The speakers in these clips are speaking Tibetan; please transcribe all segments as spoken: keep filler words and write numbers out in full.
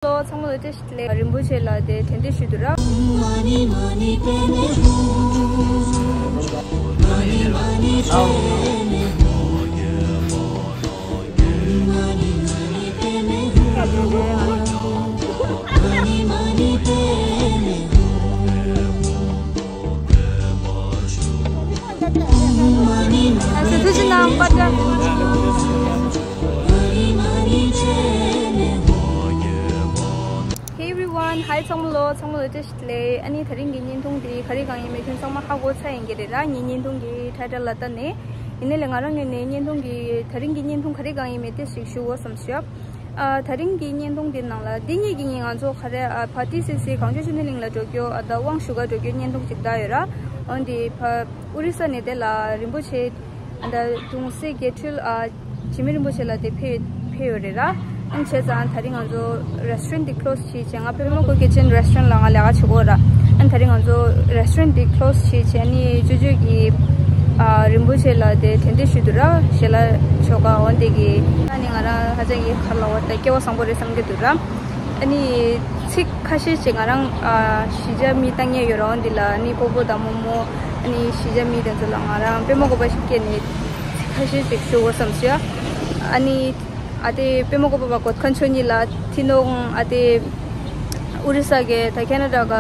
ལོ་ཚང་མ་ལ་བཀྲ་ཤིས་བདེ་ལེགས། རིན་པོ་ཆེ་ལ་དེ་དྲན་རྟེན་ཞུ་དུས་ར། Hey everyone, hi ཚང་མ་ལོ། ཚང་མ་ལ་བཀྲ་ཤིས་བདེ་ལེགས། ཨ་ནི་དེ་རིང་གི་བརྙན་ཐུང་འདི་ག་རེ་གང་ཡིན་མིན་ཁྱོད་ཚང་མ་ཧ་གོ་ཚར་ཡིན་གྱི་རེད་ར། ངའི་བརྙན་ཐུང་གི་ཊའི་ཊལ་ལ་ལྟ་ནས། ཡིན་ནའི་ལས་ང་རང་ངོས་ནས་བརྙན་ཐུང་གི་དེ་རིང་གི་བརྙན་ཐུང་ག་རེ་གང་ཡིན་མིན་ཏོག་ཙམ་ཞུ་དགོས་བསམ་ཞུ། ཨ། དེ་རིང་གི་བརྙན་ཐུང་འདི་ནང་ལ་འདི་གཉིས་ཀྱི་ཉིན་ང་ཚོ་ག་རེ། ཨ། ཕ་ཏི་སི་སི་གངས་ལྗོངས་ཆོས་ལྡན་གླིང་ལ་འགྲོ་རྒྱུ། ཨ། ད་དབང་ཞུ་ག་འགྲོ་རྒྱུ་བརྙན་ཐུང་ཅིག་བཏང་ཡོད་ར། འོན་ཏེ་ཕ་ཨོ་རི་ས་ནས་དེ་ལ་རིན་པོ་ཆེ། ཨ། ད་གདུང་སྲས་དགེ་ཕྲུག་ཨ། འཇིགས་མེད་རིན་པོ་ཆེ་ལ་དེ་ཕེབས་ཕེབས་ཡོད་རེད་ར། ཨ་ནི་བྱས་ཙང་དེ་རིང་ང་ཚོ་རེ་སི་ཊོ་རན་ཊི་དེ་ཁི་ལོ་སི་བྱས་བྱས། ང་པད་མ་བཀོད་ཀི་ཅན་རེ་སི་ཊོ་རན་ཊི་ལ་ང་ལས་ཀ་བྱེད་ཀྱི་ཡོད་ར། ཨ་ནི་དེ་རིང་ང་ཚོ་རེ་སི་ཊོ་རན་ཊི་དེ་ཁི་ལོ་སི་བྱས་བྱས། ཨ་ནི་ཅོ་ཅོ་གིས། ཨ། རིན་པོ་ཆེ་ལ་དེ་དྲན་རྟེན་ཞུ་དུས་ར། ཞལ་ལག་མཆོད་ཀ་འོ་དེ་གི། ཨ་ནི་ང་རང་ཧ་ཅང་གི་ག་རེ་ལབ་དགོས་རེད། ད་སྐལ་བ་བཟང་པོ་རེད་བསམ་གྱི་འདུག་ར། ཨ་ནི་ཚིག་ཁ་ཤས་ཤིག་ང་རང་། ཨ། གཞིས་ཆགས་མི་ལྟ་མཁན་ཡོད་ར། འོ་འདི་ལ་ཨ་ནི་སྤོ་བོ་དང་རྨོ་མོ། ཨ་ནི་གཞིས་ཆགས་མི་དེ་ཚོ་ལ་ང་རང་པད་མ་བཀོད་པ་ཞིག་སྐྱེས་ནས་ཚིག་ཁ་ཤས་ཤིག་ཞུ་དགོས་བསམ་ཞུ། ཨ་ནི། ཨ། དེ་པད་མ་བཀོད་པ་བ་གོད་ཁ་མཆོག་ཉིད་ལ་ཐི་ནོང་། ཨ། དེ་ཨོ་རི་ས་གི་ད་ཁེ་ན་ཌ་ག་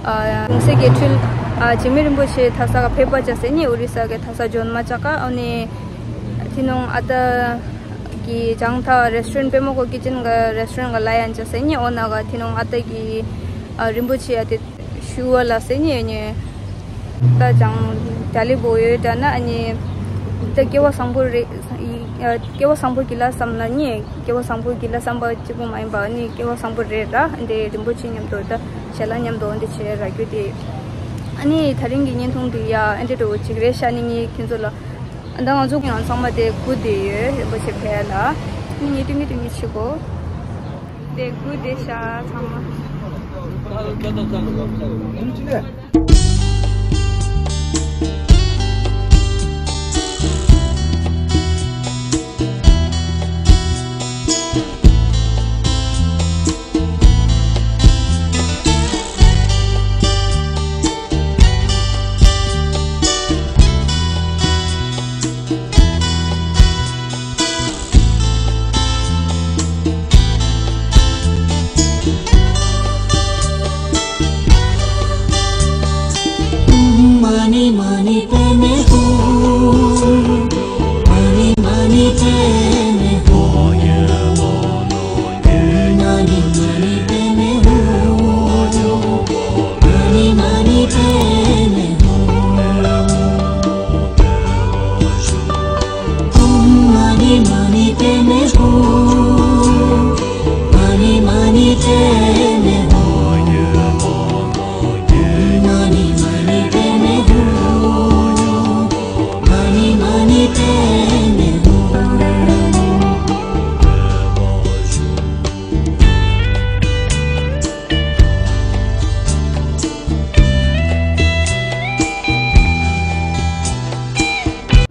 ཨ། གདུང་སྲས་དགེ་ཕྲུག་ཨ། འཇིགས་མེད་རིན་པོ་ཆེ་ཐ་ས་ག་ཕེབས་པ་བྱས་ཟེར་ནས། ཨོ་རི་ས་གི་ཐ་ས་ཇོན་མ་ཅག་ག་འོ་ནི་ཐི་ནོང་ཨ་ཏ་གི་བྱང་ཐ་རེ་སི་ཊོ་རན་ཊི། པད་མ་བཀོད་ཀི་ཅན་ག་རེ་སི་ཊོ་རན་ཊི་ག་ལ་ཡན་བྱས་ཟེར་ནས། འོ་ན་ག་ཐི་ནོང་ཨ་ཏ་གི་ཨ། རིན་པོ་ཆེ་ཨ་དེ་ཞུ་བ་ལ་ཟེར་ནས་ནི། ད་ཅང་དྲ་ལི་བོ་ཡོད་དྲ་ན་ཨ་ནི་ད་སྐལ་བ་བཟང་པོ་རེད། ཨ། སྐལ་བ་བཟང་པོ་གྱིས་ལ་བསམ་ན་ནི། སྐལ་བ་བཟང་པོ་གྱིས་ལ་བསམ་པ་གཅིག་པོ་མ་ཡིན་པ་ནི། སྐལ་བ་བཟང་པོ་རེད་ར། འདི་རིན་པོ་ཆེ་མཉམ་དུ་ད་ཞལ་ལག་མཉམ་དུ་འདི་བྱས་ར་རྒྱུ་དེ། ཨ་ནི་དེ་རིང་གི་བརྙན་ཐུང་འདི་ཡ་ཨ་འདི་འདྲ་བོ་ཅིག་རེད་ཤག་ནི་ངས་ཁྱེད་ཚོ་ལ། ཨ། ད་ང་ཚོ་ཡང་ཚང་མ་དེ་སྒུག་བསྡད་ཡོད། རིན་པོ་ཆེ་ཕེབས་ལ། ཨ་ནི་ངས་སྟོན་གི་སྟོན་གི་བྱེད་གོ། དེ་སྒུག་བསྡད་ཤག་ཚང་མ།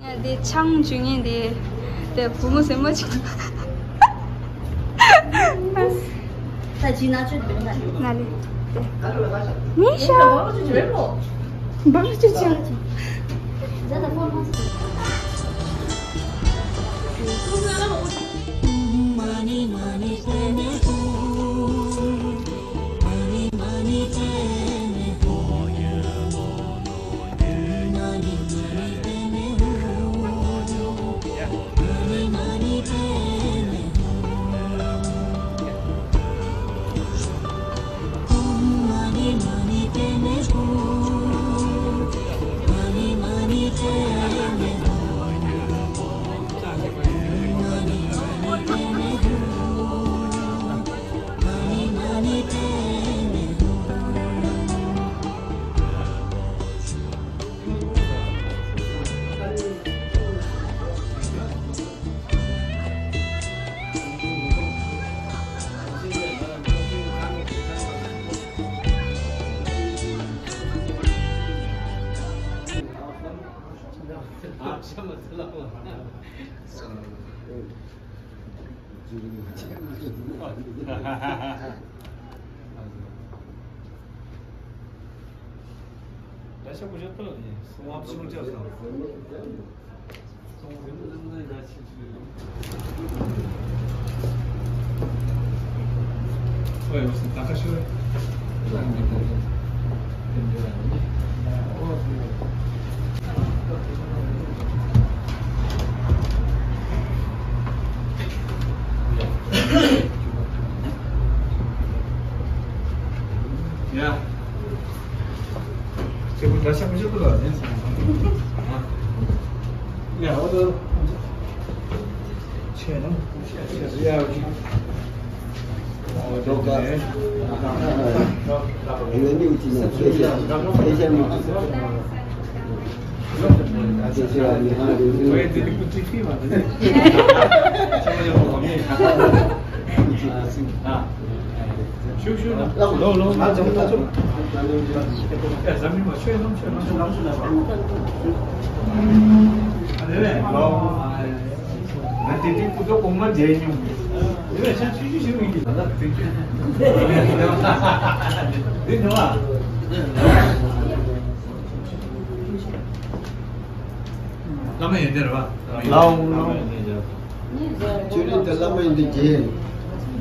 ཡ། དེ་ཆང་འཇུ་མཁན་དེ་དེ་བུ་མོ་སེར་མོ་ཅིག་འདུག་ད་ཅི་ན་ཆོད་འདུག་ན། ན་ལེ། དེ་ནི་ཤ། བང་ཅི་ཅི། ཡ། ཁྱེད་ཀྱི་འདྲ་ཆགས་མི་ཆགས་ཐུབ་ལ་ནས་སོང་། ཡ་འོ་དོ། ཆེ་ན། ཆེ་ཟེར་ཡ་ཅིག་བླ་མ་ཡོན་ཏན་རེད་པ། ལའོ། ཆོས་རིག་དེ་བླ་མ་ཡོན་ཏན་རྗེ།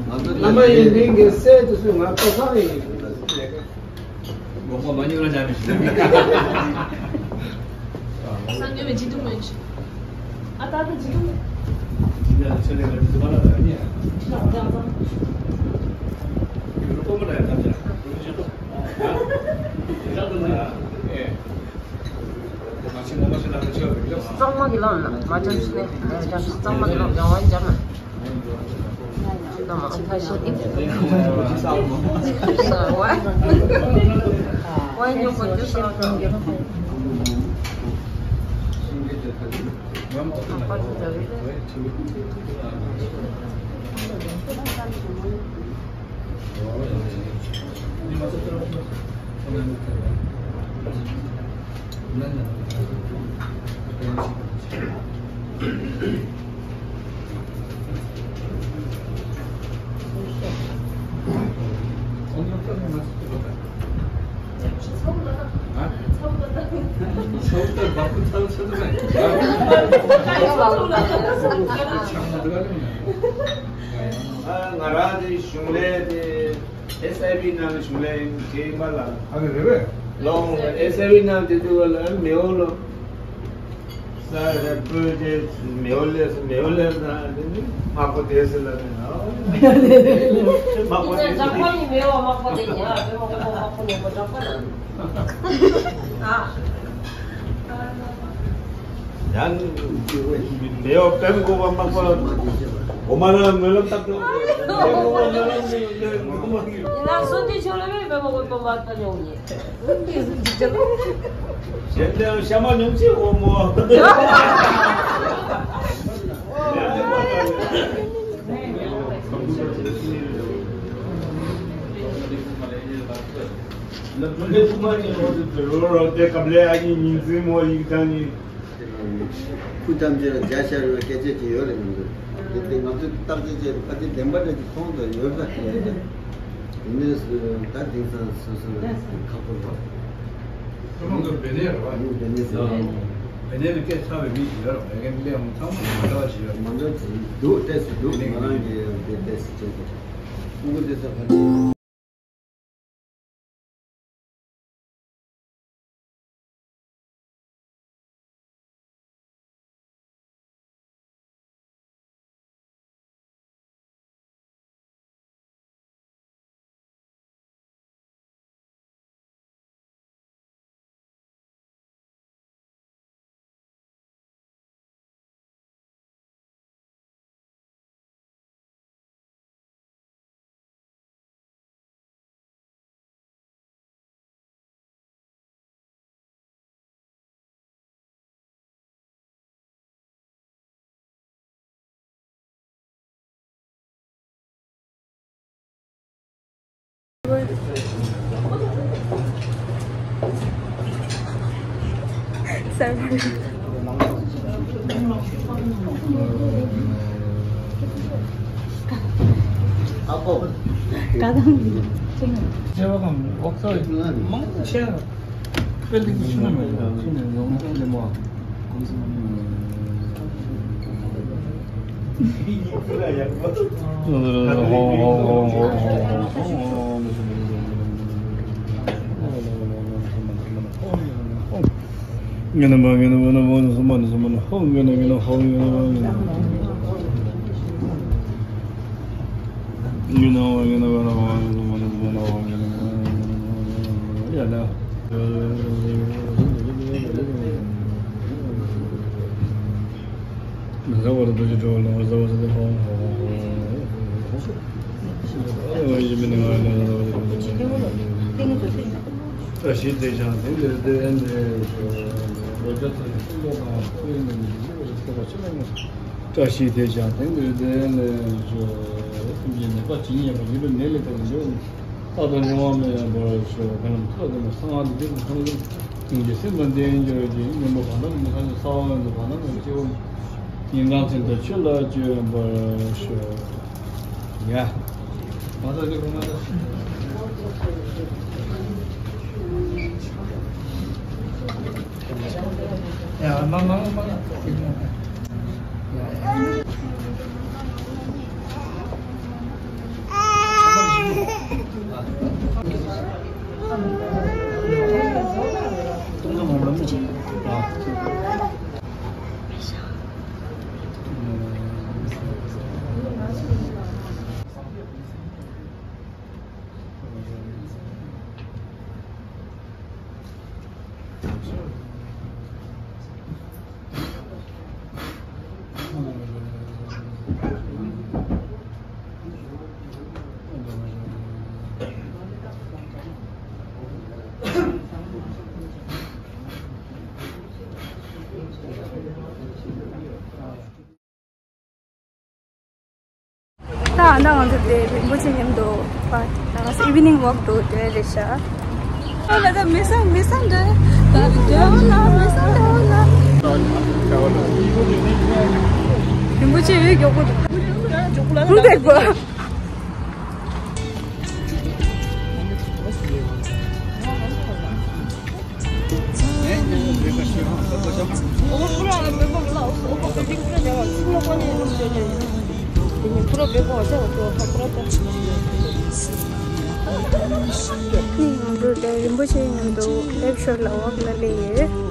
ང་ཚོ་བླ་མ་ཡོན་ཏན་གྱི་སྲས་དེ་ཚོས་ང་ལྟོ་ཚང་ཡིན། དགོངས་པ་མ་ཉུང་ར་བྱ་མི་ཤེས། སངས་རྒྱས་པའི་སྦྱིན་བདུད་མོ་ཡིན་ཞིང་། ཨ་ད་ད་སྦྱིན་བདུད་མོ། སྦྱིན་བདུད་ཆེ་ལས་ཀ་འདི་མ་ལ་ཡ་ཉེ། ལགས་ལགས་ལགས། ཡུལ་སྤོ་མ་ལ་ཡ་ད་ཅག་ཡུལ་ཆེ་ཏོ། ཡ་ད་ད་ཡ། ཨེ། གཙང་མ་གི་ལམ་ལ་མ་འཇམ་ཞིག་ནས་འཇམ་གཙང་མ་གི་ལམ་འཇམ་བ་འཇམ་མ། འཇམ་མ་ཁ་ཤས་ཀྱི་ས་བ་བ་ཉོ་གོ་འཇམ་ས་ལ། ང་རང་དེ་གཞུང་ལས་དེ། ཨེས་ཨའི་བི་ནང་ལ་གཞུང་ལས་བྱེད་ཡིན་པ་ལ། ཨ་ནི་རེད་པས། ལོང་ཨེས་ཨའི་བི་ནང་དེ་དུས་ལ་མེའོ་ལོ། ས་རེ་པོ་དེ་མེའོ་ལས་སུ་མེའོ་ལས་ན་དེ་ནི་དམག་པོ་དེ་སུ་ལ་ནི་ཨ། དམག་པོ་དེ་སུ་ལ་ནི། དམག་པོ་དེ་ཉག་པོ་དེ་ཉག་པོ་དེ་ཉག་པོ་ཨ། ཡང་མེའོ་པེམ་གོ་བ་དམག་པོ་གོ་མ་ར་མེ་ལོ་ཏག་ཏོ། ཡིན་ན་སོ་དེ་ཆོ་ལ་མེ་པེམ་གོ་པ་མ་ཏ་ཉོ་ཡིན། གཞན་དེ་ཤ་མ་ཉུང་ཆེ་འོ་མོ། ལ་ཕུ་ལེ་ཕུ་མ་ཉེ་རོ་དེ་རོ་རོ་དེ་ཀབ་ལེ་ཨ་ཉི་ཉིན་ཙི་མོ་ཡིག་ཐང་ཉི། ཁུ་ཐམས་ཅད་ལ་བརྒྱ་ཆ་རེ་བ་སྐད་ཆ་ཅིག་ཡོད་རེད་མི་འདུག་དེ་དེ་ང་ཚོས་བརྟག་དཔྱད་བྱས་ཕལ་ཆེར་བདེན་པ་འདྲ་ཅིག་མཐོང་དང་ཡོད་ས་རེད། དེ་ནས་སུ་ད་དེང་སང་སོ་སོ་ཁག་པོ་རེད། ཁོ་རང་ཚོ་བེ་ནེ་རེད་བ། ཡང་བེ་ནེ་ཟེར་བ། བེ་ནེ་ལ་སྐད་ཆ་བའི་མི་ཞིག་ཡོད་རེད། བེ་ནེ་ལ་ཡང་ཚང་མ་མ་འདྲ་བ་ཞིག་ཡོད་རེད། མ་འདྲ་ཅིག་འདུག་ཏོག་ཙམ་འདུག་ང་རང་གིས་དེ་ཏོག་ཙམ་བྱས་ཏེ་ཕྲུ་གུ་དེ་ཚོ་ཕལ་ཆེར། ཀ་ཁང་གི་ཆེན་མོ། ཆེ་བ་གང་འོག་ས་མང་ཆེ། དཔེ་ལེགས་ཤིག་ནི་མེད་ལ་ཆེ་ནས་ཡོང་ལེ་མོ། བཀྲ་ཤིས་དེས་ཀྱང་དེང་འདིར་བདེ་ལེགས་ཤོག་བཀྲ་ཤིས་དེས་ཀྱང་དེང་འདིར་བདེ་ལེགས་ཤོག་སེམས་ཅན་ནད་པ་ཇི་སྙེད་པ། ཡིན་པའི་ནད་ལས་ཐར་བའི་འབྱོར་པ། རྟག་ཏུ་རྙིང་བ་མེད་པར་ཤོག་ཁ་ནམ་ཚོགས་ལྡན་པ་གསང་སྔགས་འདི་དག་གི་ཚོགས་རྣམས་སྙིང་རྗེ་སེམས་དང་ལྡན་གྱུར་ཅིག་སྙིང་པོ་བར་ན་མི་ཁ་ནས་ས་བ་ཡོངས་སུ་བར་ན་མི་སྐྱེ་བོ་ཉིན་གང་ཚེ་འདིར་ཆོས་ལ་སྤྱོད་པར་ཤོག་ཡ། མ་ད་དེ་གོ་མ་ད། ཡ་མ་མ་མ་མ། ད་ང་ཚོ་དེ་རིན་པོ་ཆེ་མཉམ་དུ་ཕར་ང་ཚོ་ཨི་ཝི་ནིང་ཝོག་ཏུ་དེ་རེད་ཤག་ཨོ་ལ་ད་མི་སང་མི་སང་འདྲ། ད་འདྲ་ཨོ་ལ་མི་སང་འདྲ་ཨོ་ལ། རིན་པོ་ཆེ་ཡོད་མགྱོགས་པོ་འདུག་ལུང་དེ་གོ། ང་ཚོ་དེ་རིན་པོ་ཆེ་མཉམ་དུ་ལེགས་ཤོར་ལ་ཝོག་ལ་སླེབས་ཡོད།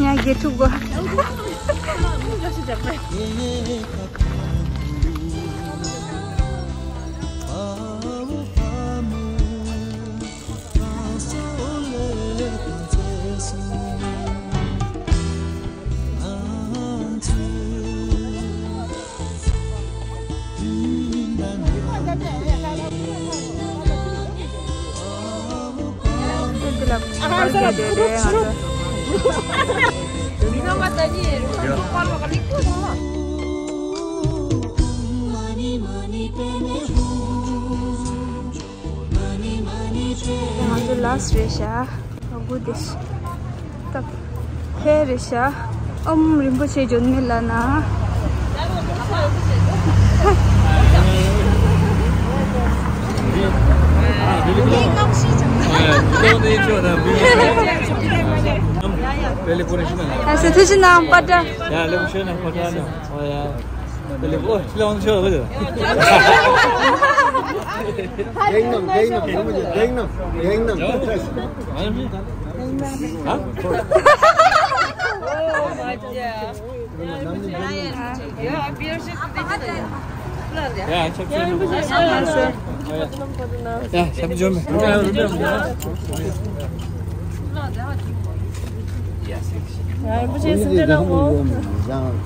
ང་དགེ་ཕྲུག་གོ། ང་ཚོ་ལཱ་སི་རེད་ཤག་ཨ་ཁུ་དེ་ཤི། ད་ཕེ་རེད་ཤག་ཨོཾ་རིན་པོ་ཆེ་འབྱོར་མེད་ལ་ན། ཨ་སེ་ཐུ་ཅི་ནང་པ་ཏྲ། ཡ་ལེ་བོ་ཤེ་ན་པ་ཏྲ་ནང་། ཨོ་ཡ། ལེགས་པོ་ལེགས་པོ་ཆེ་ལ་ཆེ་ལ་ཆེ། ཡེང་ནམ་ཡེང་ནམ་ཡེང་ནམ་ཡེང་ནམ། ཨ་མི། ཧ། Oh my God. ཡ་ཆབ་ཆོས་ནམ། ཡ་ཆབ་ཆོས་ནམ། ཡ་རིན་པོ་ཆེ་སེམས་ཁྲལ་གནང་གོ། ཡང་།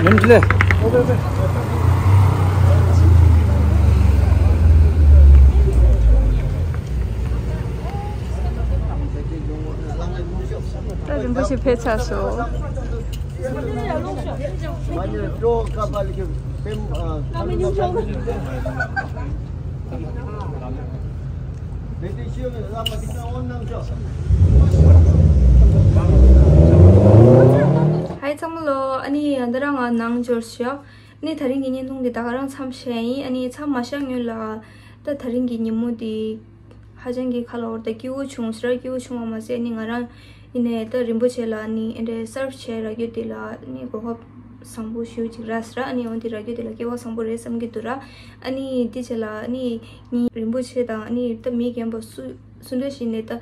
ཡིན་ལེ། ཞིག་ཕེབས་ཚར་སོང་། ཧའི་ཚང་མ་ལོ། ཨ་ནི་ཡང་ད་རང་ང་ནང་འབྱོར་ཤག་ནི་དེ་རིང་གི་བརྙན་ཐུང་འདི་ད་ག་རང་མཚམས་བཞག་ཡིན། ཨ་ནི་མཚམས་མ་བཞག་སྔོན་ལ་ད་དེ་རིང་གི་ཉིན་མོ་འདི་ཧ་ཅང་གི་ཁ་ལོ་བར་ད་སྐྱིད་པོ་བྱུང་ཟེར། སྐྱིད་པོ་བྱུང་བ་མ་ཟད་ནི་ང་རང་ཡིན་ནས་ད་རིན་པོ་ཆེ་ལ་ནི་ཨེ་འདྲའི་སརབ་བྱས་རག་རྒྱུ་འདི་ལ་ནི་གོ་སྐབས་བཟང་པོ་ཞེ་པོ་ཅིག་རག་ཟེར། ཨ་ནི་འོ་འདི་རག་རྒྱུ་འདི་ལ་སྐལ་བ་བཟང་པོ་རེད་བསམ་གྱི་འདུག་ར། ཨ་ནི་འདི་བྱས་ལ་ནི་ངའི་རིན་པོ་ཆེ་དང་ནི་ད་མི་རྒན་པ་སུ་སུ་འདྲ་ཞིག་ནས་ད།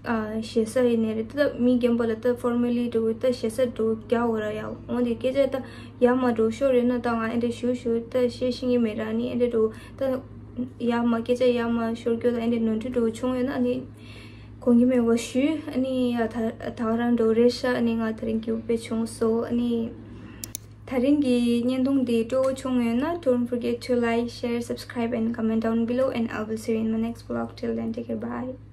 ཨ་ཞེ་ས་ཡིན་ནའི་རེད། ད་མི་རྒན་པ་ལ་ད་ཕོར་མ་ལི་འགྲོ་ད་ཞེ་ས་འགྲོ་རྒྱག་འོ་ར་ཡ། འོ་འདི་སྐད་ཆ་ད་ཡ་མ་འགྲོ་ཤོར་ཡོད་ན་ད་ང་ཨེ་འདྲ་ཞུ་ཞུ་ད་བཤད་ཤེས་ཀྱི་མེད་ར། ནི་ཨེ་འདྲ་འགྲོ་ད་ཡ་མ་སྐད་ཆ་ཡ་མ་ཤོར་རྒྱུ་ད་ཨེ་འདྲ་ནོར་འཁྲུལ་འགྲོ་བྱུང་ཡོད་ན་ནི་དགོངས་ཀྱི་མེད་པ་ཞུ། ཨ་ནི་ཡ་ད་ད་ག་རང་འགྲོ་རེད་ཤག་ཨ་ནི་ང་དེ་རིང་སྐྱིད་པོ་བྱུང་སོང་། ཨ་ནི་དེ་རིང་གི་བརྙན་ཐུང་འདི་སྤྲོ་བོ་བྱུང་ཡོད་ན། Don't forget to like, share, subscribe and comment down below and I will see you in my next vlog. Till then, take care, bye.